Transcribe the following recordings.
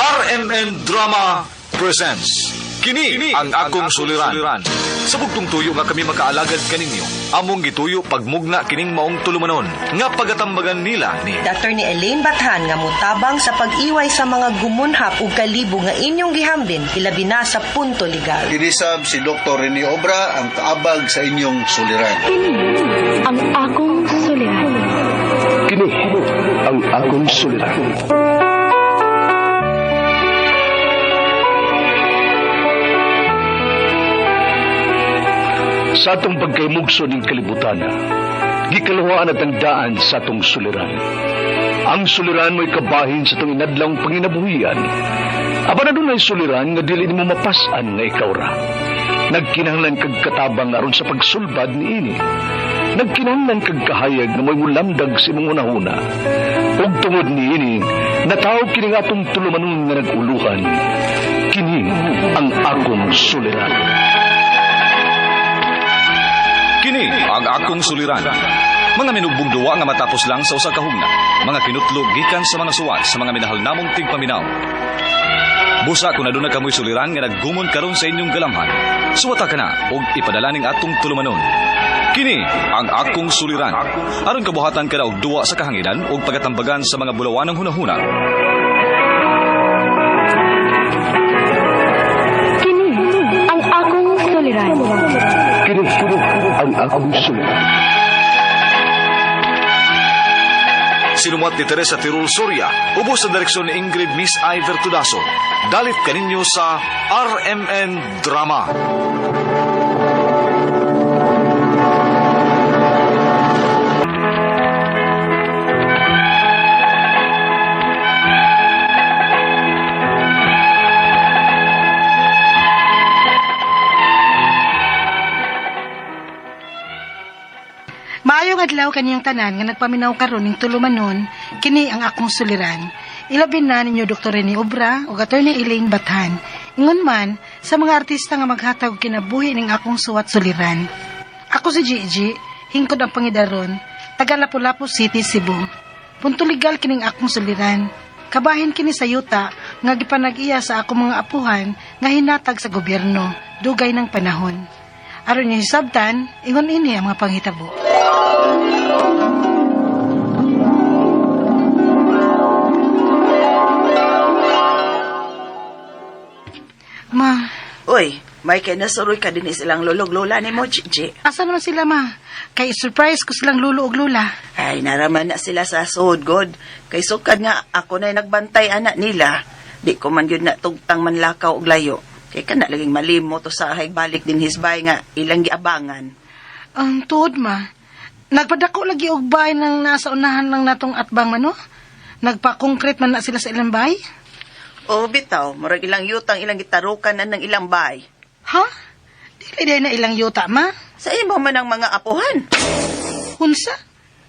RMN Drama presents Kini ang akong suliran. Sa bugtong tuyo nga kami makaalagad kaninyo, among gituyo pagmugna kining maong tulumanon nga pagatambagan nila ni Attorney Elaine Bathan nga mutabang sa pag-iway sa mga gumunhap ug kalibo nga inyong gihambin ilabi na sa punto legal. Kinisab si Dr. Rene Obra ang kaabag sa inyong suliran. Kini ang akong suliran. Kini ang akong suliran. Sa atong pagkaymugso ning kalibutan, gikaluhaan at ang daan sa atong suliran. Ang suliran mo'y kabahin sa atong inadlawng panginabuhian. Apan adunay suliran nga dili nimo mapas-an nga ikaw ra. Nagkinahanglan kag katabang aron sa pagsulbad niini. Nagkinahanglan kag kahayag nga mo'y mulamdag sa imong hunahuna. Ug tungod niini, natawag kini nga atong tulumanon nga nag-uluhan. Kini ang akong suliran. Kini ang akong suliran. Mga minugbong duwa nga matapos lang sa usa ka hugna. Mga kinutlo gikan sa mga suwat sa mga minahal namong tigpaminaw. Busa kung aduna kamoy suliran nga naggumon karon sa inyong galamhan. Suwata ka na og ipadala ning atong tulumanon. Kini ang akong suliran. Aron kabuhatan ka na og duwa sa kahanginan ug pagatambagan sa mga bulawanang hunahuna. Kini ang akong suliran. Kini ang akong suliran. Sinumuat ni Teresa Tirul Soria, ubos sa direksyon ni Ingrid Miss Iver Tudaso. Dalit kaninyo sa RMN Drama. Maayong adlaw kaniyang tanan nga nagpaminaw karon ning tulumanon, kini ang akong suliran. Ilabi na ninyo Dr. Rene Obra ug Attorney Elaine Bathan. Ingon man sa mga artista nga maghatag og kinabuhi ning akong suwat suliran. Ako si Gigi, hingkod ang pangidaron, taga Lapu-Lapu City, Cebu. Punto legal kining akong suliran. Kabahin kini sa yuta nga gipanag-iya sa akong mga apuhan nga hinatag sa gobyerno dugay ng panahon. Aron niyo hisabtan, ingon ini ang mga panghitabo. Ma, Uy, may kay nasuroy ka din silang lulog lola ni mo, Gigi. asa naman sila ma? Kay surprise ko silang lulo og lula. Ay, naraman na sila sa suod, God. Kay sukad nga, ako na'y nagbantay anak nila. Di ko man yun na tugtang manlakaw og layo. Kay kana laging malimo to sa ahay balik din hisbay nga ilang giabangan. Ang tuod ma. Nagpadako lagi og bay nang nasa unahan lang natong atbang mano. Nagpa-concrete man na sila sa ilang bay. O bitaw, murag ilang yutang ilang gitarukan na ng ilang bay. Ha? Dili day na ilang yuta ma. Sa imo man ang mga apuhan. Unsa?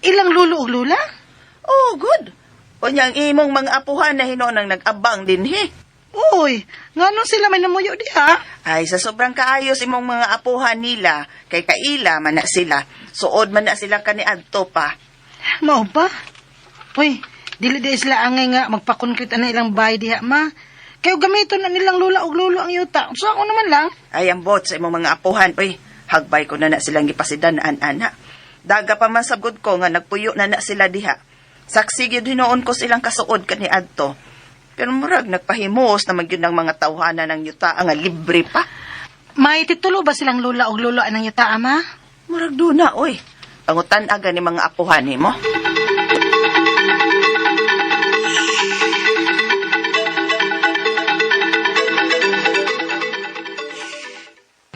Ilang lulo og lula? Oh, good. Unyang imong mga apuhan na hinuon ang nag-abang din he. Uy, ngano sila may namuyo diha? Ay, sa sobrang kaayos imong mga apuhan nila, kay kaila man na sila. Suod man na sila kaniadto pa. Mao ba? Uy, dili day sila angay nga magpa-concrete na ilang bay diha ma. Kayo gamiton na nilang lula og lulo ang yuta. So ako naman lang. Ay, ang bot sa imong mga apuhan. Uy, hagbay ko na na silang gipasidan-an, ana. Daga pa man sabgod ko nga nagpuyo na na sila diha. Saksi gyud hinuon ko silang kasuod kaniadto. Pero murag nagpahimos na magyud ng mga tawhana ng yuta nga libre pa. May titulo ba silang lula og lulo anang yuta ama? Murag duna, uy. Pangutan aga ni mga apuhan nimo.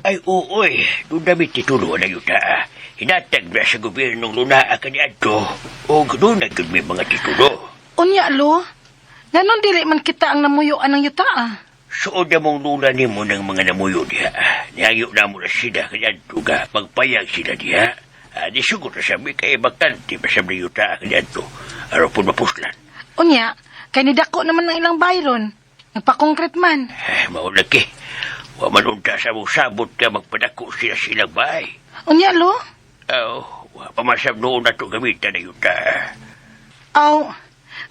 Ay, oo, eh. Doon namin titulo na yuta. Hinatag na sa gobyernong luna kaniadto. O doon na gyud may mga titulo. Unya lo, nganon dili man kita ang namuyo anang yuta ah. Suod na mong lula nimo ng mga namuyo diha. Nihayo na mo na sila kaniadto ga. Magpayag sila diha. Ah, di sugot na sabi kay bakante pa sa yuta kaniadto. Araw po mapuslan. Unya, kay nidako naman ang ilang bayron. Nagpa-concrete man. Eh, maulaki. Wa man unta sa mong sabot ka magpadako sila silang bahay. Unya lo, Oh, wa pa man sab noon na to gamitan na yuta. aw,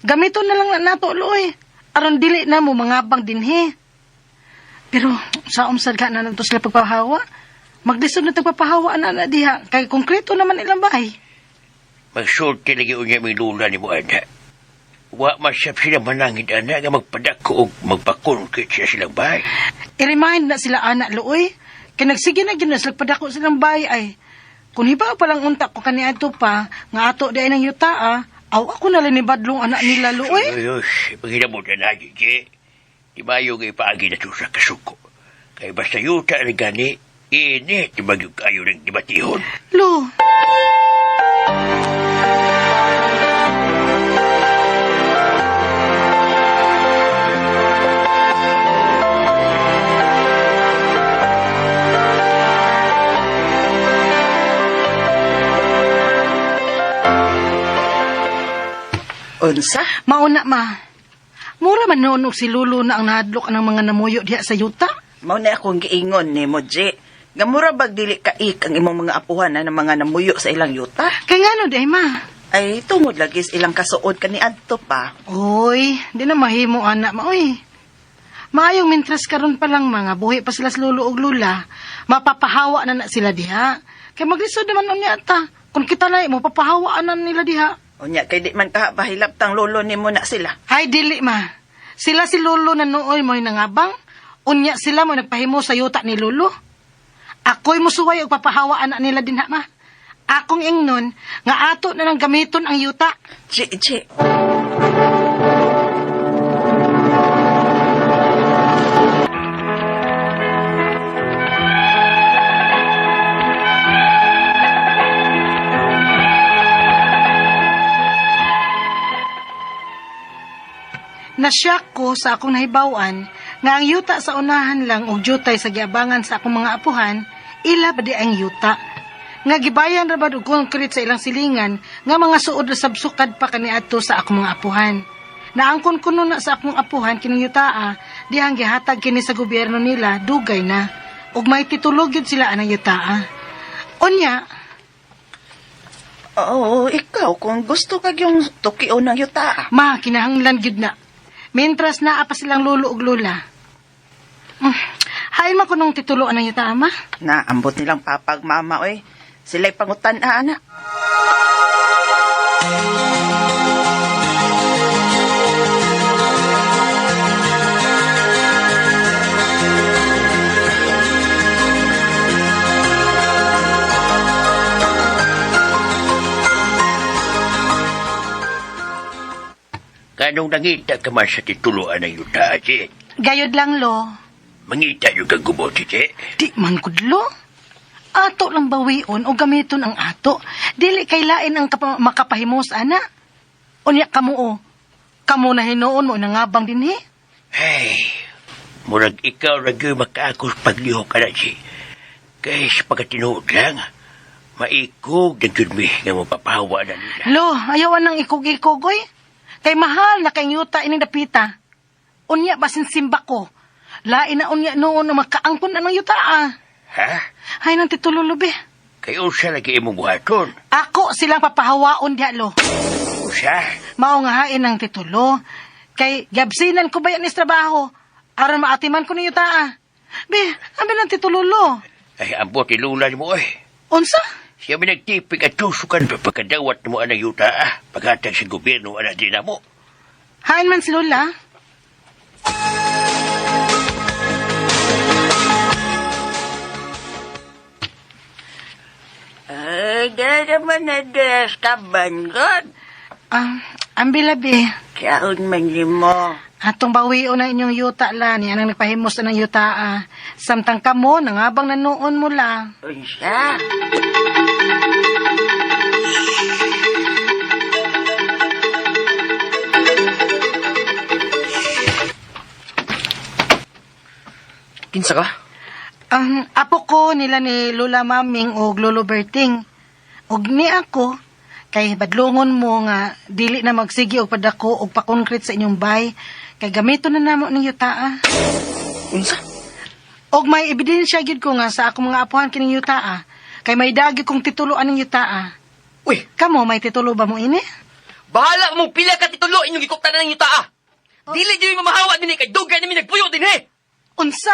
gamiton na lang na nato lo eh. Aron dili na mo mangabang dinhi. Pero sa umsad ka na nato sila pagpahawa. Maglisod na tagpapahawa na na diha. Kay konkreto naman ilang bahay. Magsulti lagi unya may lula ni mo, ana. Wa masap sila manangit, ana, nga magpadako og magpakonkret siya silang bahay. I-remind na sila anak luoy. Kay nagsige na gyud na sila padako silang bahay ay. Kung hiba pa lang unta ko kaniadto pa nga ato di ay ng yuta ah, aw ako na lang ni badlong anak nila luoy. Ayos, paghinamot na na, Gigi. Di ba yung ipaagi na to sa kasuko? Kay basta yuta na gani, init, di ba yung kayo ng dibatihon? Lo, Unsa? mauna ma. Mura man noon og si Lolo na ang nahadlok ang mga namuyo diha sa yuta. Mao na akong giingon nimo, Ji. Nga mura bag dili kaik ang imong mga apuhan na ng mga namuyo sa ilang yuta. Kay ngano di ay ma? Ay tungod lagi sa ilang kasuod kaniadto pa. Oy, di na mahimo anak ma oy. Maayong mintras karon pa lang mga buhi pa sila sa lolo og lula, mapapahawa na na sila diha. Kay maglisod naman unya ta. Kung kita na mo papahawaan na nila diha. Unya kay di man kaha pahilaptang lolo nimo na sila. Ay dili ma. Sila si lolo na nooy mo'y nangabang. Unya sila mo nagpahimo sa yuta ni lolo. Ako'y musuway og papahawaan na nila dinha ma. Akong ingnon nga ato na nang gamiton ang yuta. Ji, Ji. Nasyak ko sa akong nahibaw-an nga ang yuta sa unahan lang og jutay sa giabangan sa akong mga apuhan, ila ba di ang yuta. Nga gibayan ra bad og concrete sa ilang silingan nga mga suod ra sabsukad pa kaniadto sa akong mga apuhan. Naangkon kuno na sa akong apuhan kining yutaa, dihang gihatag kini sa gobyerno nila dugay na. Ug may titulo gyud sila anang yutaa. Unya, Oo, ikaw kung gusto kag yung tukion ng yuta. ma kinahanglan gyud na. Mentras naa pa silang lolo ug lola. Hain man kunong titulo anang yutaa ma. Na ambot nilang papag mama oy. Sila'y pangutan ana. Kanong nangita ka man sa tituloan ng yuta, Ji. Gayod lang lo. Mangita yung kang gumoti, Ji. Di man kudlo. Ato lang bawion o gamiton ang ato. Dili kay lain ang makapahimos ana. Unya kamo o. Kamo na hinuon mo nangabang dinhi. Hey, murag ikaw ra gyud makaakos paglihok ka na, Ji. Kay sa pagkatinuod lang, maikog na gyud mi nga mapapahawa na nila. Lo, ayaw nang ikog-ikog oy. Kay mahal na kay yuta ining dapita. Unya basin simba ko. Lain na unya noon na makaangkon anong yuta ah. Ha? Hay nang titulo be. Kay unsa lagi imong buhaton? Ako silang papahawaon diha lo. Usa? Mao nga hain ang titulo. Kay gabsinan ko ba yan is trabaho? Aron maatiman ko ni yuta ah. Be, abi ng titulo lo. Ay, ambot ilula mo eh. Unsa? Siya may nagtipig at tusukan pa pagkadawat mo anang yuta ah. Paghatag sa gobyerno anak din na mo. Hain man si Lola. Ay, dala naman na des ka, banggod. Ah, ambi labi. Kaon man nimo. Atong bawion na inyong yuta la ni anang nagpahimos na ng yuta ah. Samtang kamo nangabang nanuon mo la. Unsa? Kinsa ka? Apo ko nila ni Lola Maming og Lolo Berting. Og ni ako kay badlongon mo nga dili na magsigi og padako og pakonkret sa inyong bay kay gamito na namo ning yuta ah. Unsa? Og may ebidensya gyud ko nga sa akong mga apuhan kining yuta ah. Kay may dagi kong titulo aning yuta ah. Uy, Kamo may titulo ba mo ini? bahala mo pila ka titulo inyong gikuptan ng yuta ah. Dili gyud mamahawa dinhi kay dugay na mi nagpuyo dinhi. Unsa?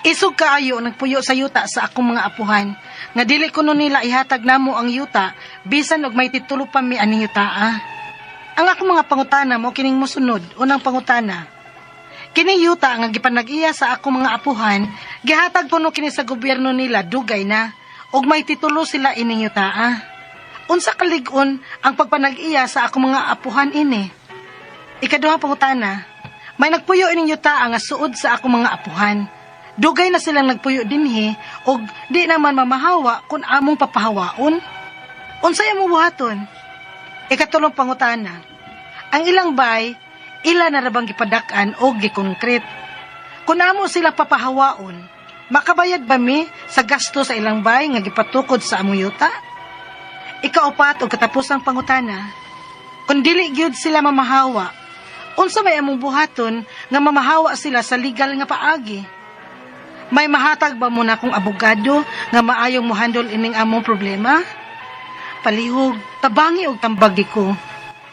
Isog kaayo nagpuyo sa yuta sa akong mga apuhan nga dili kuno nila ihatag namo ang yuta bisan og may titulo pa mi aning yutaa. Ang akong mga pangutana mo kining mosunod. Unang pangutana. Kini yuta nga gipanag-iya sa akong mga apuhan, gihatag kuno kini sa gobyerno nila dugay na ug may titulo sila ining yutaa. Unsa kalig-on ang pagpanag-iya sa akong mga apuhan ini? Ikaduhang pangutana, may nagpuyo ining yutaa nga suod sa akong mga apuhan. Dugay na silang nagpuyo dinhi ug di naman mamahawa kung among papahawaon. Unsay among buhaton? Ikatulong pangutana, ang ilang bay, ila na ra bang gipadak-an o gikonkret? Kung amo sila papahawaon, makabayad ba mi sa gasto sa ilang bay nga gipatukod sa among yuta? Ikaupat o katapusang pangutana, kung dili gyud sila mamahawa, unsa may among buhaton nga mamahawa sila sa legal nga paagi? May mahatag ba mo na kung abogado nga maayong mohandle ining among problema? Palihog, tabangi og tambagi ko.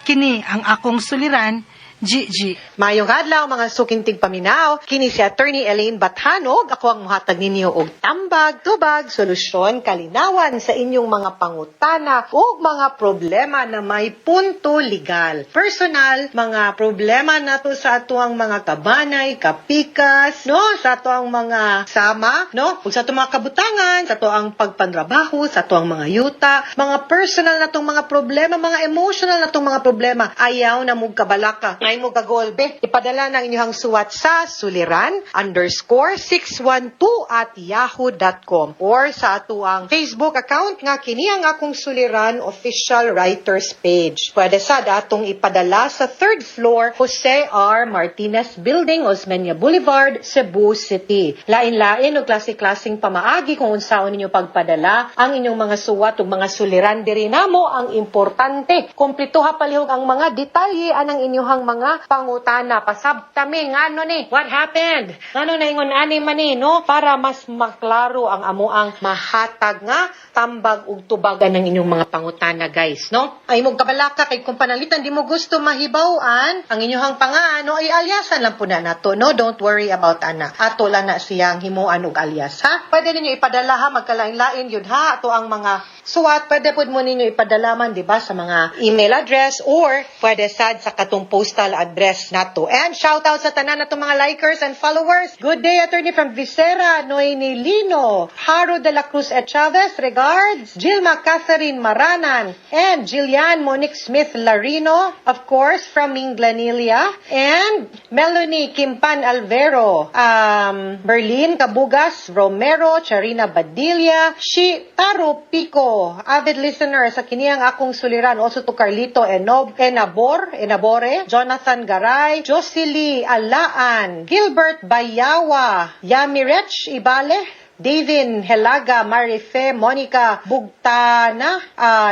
Kini ang akong suliran, GG. Maayong adlaw mga suking tigpaminaw, kini si Attorney Elaine Bathanog, ako ang muhatag ninyo og tambag, tubag, solusyon, kalinawan sa inyong mga pangutana ug mga problema na may punto legal. Personal, mga problema nato sa atuang mga kabanay, kapikas, no, sa atuang mga sama, no, ug sa atong mga kabutangan, sa atuang pagpanrabaho, sa atuang mga yuta, mga personal natong mga problema, mga emotional natong mga problema, ayaw na mong kabalaka. Ngay mo kagolbe. Ipadala ng inyong suwat sa suliran_612@yahoo.com or sa atuang Facebook account nga kini ang akong Suliran Official Writers Page. Pwede sa datong ipadala sa 3rd floor, Jose R. Martinez Building, Osmeña Boulevard, Cebu City. Lain-lain og klase-klaseng pamaagi kung unsaon ninyo pagpadala ang inyong mga suwat ug mga suliran diri namo ang importante. Kumpletuha palihog ang mga detalye anang inyong mga pangutana. Pasabtami ngano ni? What happened? Ngano na ingon ani man ni, no? Para mas maklaro ang amuang mahatag nga tambag ug tubagan ng inyong mga pangutana, guys, no? Ay mo kabalaka kay kung panalitan di mo gusto mahibaw-an ang inyong pangaan, no, ay alyasan lang po na nato, no? Don't worry about ana. Ato lang na siyang himuan og alias, ha? Pwede ninyo ipadala ha, magkalain-lain yun ha. Ato ang mga suwat, pwede po mo ninyo ipadala man, di ba, sa mga email address or pwede sad sa katong postal address nato. And shout out sa tanan natong mga likers and followers. Good day, attorney from Visera, Noemi Lino, Haro de la Cruz Echavez, regards, Gilma Catherine Maranan, and Jillian Monique Smith Larino, of course, from Minglanilla, and Melanie Kimpan Alvero, Berlin Cabugas Romero, Charina Badilla, Shi Taro Pico, avid listener sa kiniyang akong suliran, also to Carlito Enob, Enabor, Enabore, Jonathan Garay, Josely Alaan, Gilbert Bayawa, Yamirech Ibale, Davin Helaga, Marife, Monica Bugtana,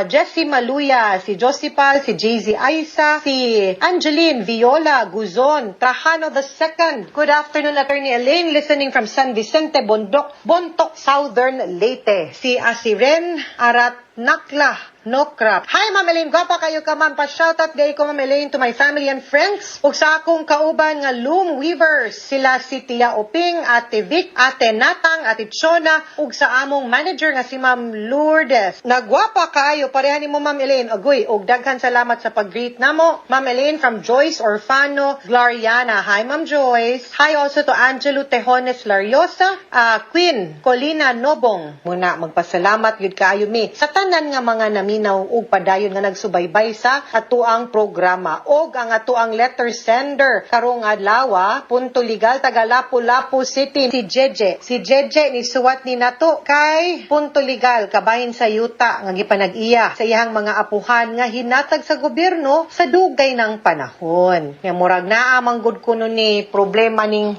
Jessie Maluya, si Josipal, si Jay-Z Aisa, si Angeline Viola Guzon, Trajano II. Good afternoon, Attorney Elaine, listening from San Vicente, Bondok, Bontoc, Southern Leyte. Si Asiren Arat Nakla, no crap. Hi, Ma'am Elaine. Gwapa kayo ka, ma'am. Pa-shoutout gay ko, Ma'am Elaine, to my family and friends. Ug sa akong kauban nga Loom Weavers, sila si Tia Oping, Ate Vic, Ate Natang, Ate Chona, ug sa among manager nga si Ma'am Lourdes. Nagwapa kaayo, pareha ni mo, Ma'am Elaine. Agoy, ug daghan salamat sa pag-greet namo. Ma'am Elaine from Joyce Orfano, Gloriana. Hi, Ma'am Joyce. Hi also to Angelo Tejones Lariosa, Queen Colina Nobong. Muna, magpasalamat gyud kaayo mi sa tanan nga mga naminaw ug padayon nga nagsubaybay sa atuang programa og ang atuang letter sender karong adlaw, punto legal taga Lapu-Lapu City, si Jeje. Si Jeje ni suwat ni nato kay punto legal kabahin sa yuta nga gipanag-iya sa iyang mga apuhan nga hinatag sa gobyerno sa dugay ng panahon. Nga murag naa man gud kuno ni problema ning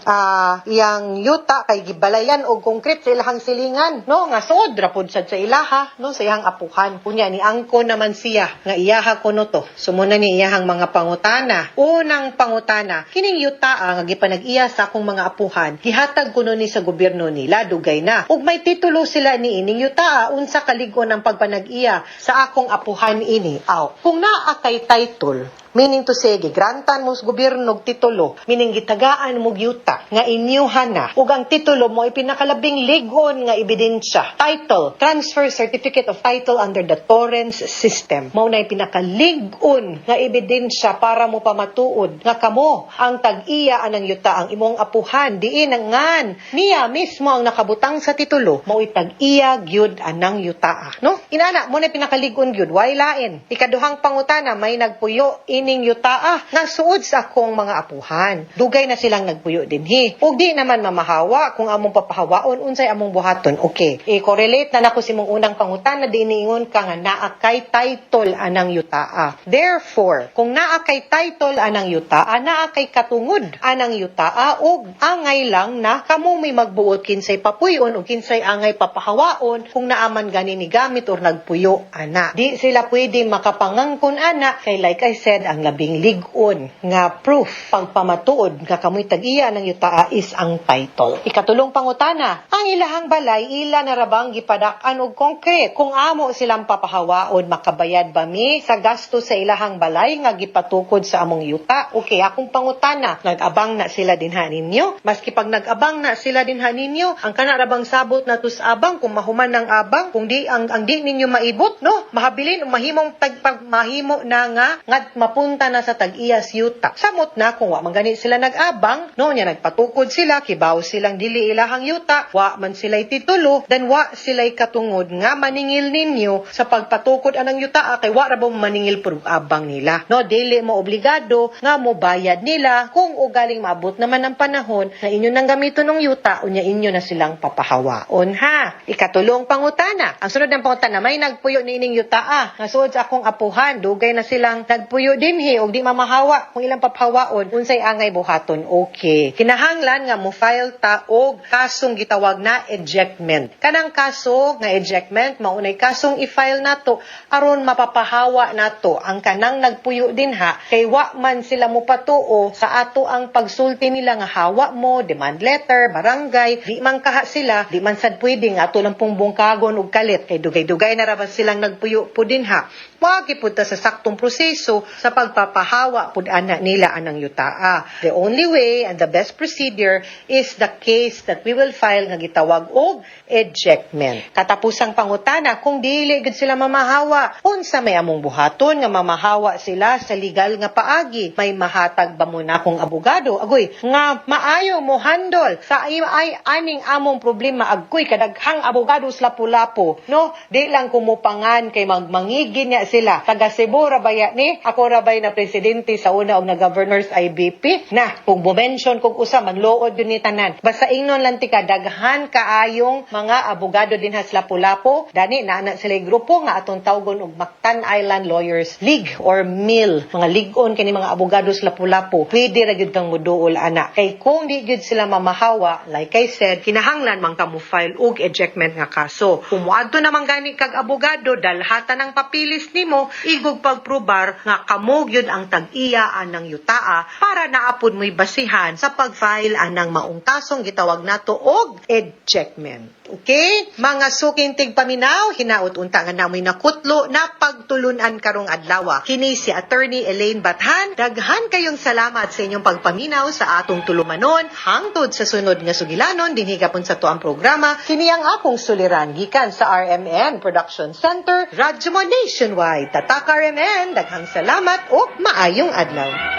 iyang yuta kay gibalayan og konkret sa ilahang silingan, no, nga suod ra pud sad sa ilaha, no, sa iyang apuhan. Unya ni angkon naman siya nga iyaha kuno to. So muna ni iyahang mga pangutana. Unang pangutana, kining yutaa nga gipanag-iya sa akong mga apuhan, gihatag kuno ni sa gobyerno nila dugay na. Ug may titulo sila ni ining yutaa, unsa kalig-on ang pagpanag-iya sa akong apuhan ini? Aw, kung naa kay title, meaning to say, gigrantan mo sa gobyerno og titulo, meaning gitagaan mo yuta nga inyuhan na, ug ang titulo mo ay pinakalabing lig-on nga ebidensya. Title, transfer certificate of title under the Torrens system. Mao na pinakalig-on nga ebidensya para mo pamatuod nga kamo ang tag-iya anang yuta, ang imong apuhan, diin ang ngan niya mismo ang nakabutang sa titulo, mao'y tag-iya gyud anang yutaa. No? Inana, mo na pinakalig-on gyud, way lain. Ikaduhang pangutana, may nagpuyo ining yutaa nga suod sa akong mga apuhan. Dugay na silang nagpuyo dinhi. Ug di naman mamahawa kung among papahawaon, unsay among buhaton. Okay. I-correlate na nako sa imong unang pangutana, niingon ka nga naa kay title anang yutaa. Therefore, kung naa kay title anang yutaa, naa kay katungod anang yutaa ug angay lang na kamo may magbuot kinsay papuyon o kinsay angay papahawaon kung naaman gani ni gamit or nagpuyo ana. Di sila pwede makapangangkon ana kay, like I said, ang labing lig-on nga proof pagpamatuod nga kamoy tag-iya ng yutaa is ang title. Ikatulong pangutana, ang ilahang balay ila na rabang gipadak-an og concrete? Kung amo silang papahawaon, makabayad ba mi sa gasto sa ilahang balay nga gipatukod sa among yuta? Okay, akong pangutana, nag-abang na sila dinha ninyo? Maski pag nag-abang na sila dinha ninyo, ang kana rabang sabot na tus abang kung mahuman ng abang, kung di ang di ninyo maibot, no? Mahabilin o mahimong tagpag mahimo na nga nga mapunta na sa tag-iyas yuta. Samot na kung wa man gani sila nag-abang, no, nya nagpatukod sila, kibaw silang dili ilahang yuta, wa man sila'y titulo, then wa sila'y katungod nga maningil ninyo sa pagpatukod anang yuta kay wa ra ba mo maningil pud abang nila. No, dili mo obligado nga mo bayad nila kung ugaling maabot naman ang panahon na inyo nang gamiton ng yuta, unya inyo na silang papahawaon, ha. Ikatulong pangutana. Ang sunod ng pangutana, may nagpuyo ni ining yuta nga suod sa akong apuhan, dugay na silang nagpuyo dinhi og di mamahawa kung ilang papahawaon, unsay angay buhaton? Okay. Kinahanglan nga mo file ta og kasong gitawag na ejectment. Kanang kaso nga ejectment maunay kasong i-file nato aron mapapahawa nato ang kanang nagpuyo dinha kay wa man sila mopatuo sa ato ang pagsulti nila nga hawa mo, demand letter, barangay, di man kaha sila, di man sad pwede nga ato lang pong bungkagon og kalit kay dugay-dugay na ra ba silang nagpuyo po dinha. Moagi pud ta sa saktong proseso sa pagpapahawa pud ana nila anang yutaa. The only way and the best procedure is the case that we will file nga gitawag og ejectment. Katapusang pangutana, kung dili gud sila mamahawa, unsa may among buhaton nga mamahawa sila sa legal nga paagi? May mahatag ba mo na akong abogado? Agoy, nga maayo mo handle sa ay, ay aning among problema, agoy kadaghang abogado sa Lapu-Lapu, no? Di lang kumupangan kay magmangigin niya sila. Taga Cebu ra baya ni? Ako ra bay na presidente sa una og na governors IBP na kung mo-mention kog usa, manluod yun ni tanan. Basta ingnon lang tika daghan kaayong mga abogado dinha sa Lapu-Lapu. Dani naa na sila grupo nga atong tawgon og Mactan Island Lawyers League or MIL. Mga lig-on kini mga abogado sa Lapu-Lapu. Pwede ra gyud kang moduol ana. Kay kung di gyud sila mamahawa, like I said, kinahanglan man ka mo file og ejectment nga kaso. Kung moadto naman gani kag abogado, dalhata ng papilis nimo, igog pagprobar nga kamo gyud ang tag-iya anang yutaa para naapod mo'y basihan sa pag-file anang maong kasong gitawag nato og ejectment. Okay? Mga suking tigpaminaw, hinaot unta nga namoy nakutlo na pagtulunan karong adlaw. Kini si Attorney Elaine Bathan. Daghan kayong salamat sa inyong pagpaminaw sa atong tulumanon. Hangtod sa sunod nga sugilanon, dinhi gapon sa tuang programa. Kini ang akong suliran gikan sa RMN Production Center, Radyo Mo Nationwide. Tatak RMN, daghang salamat ug maayong adlaw.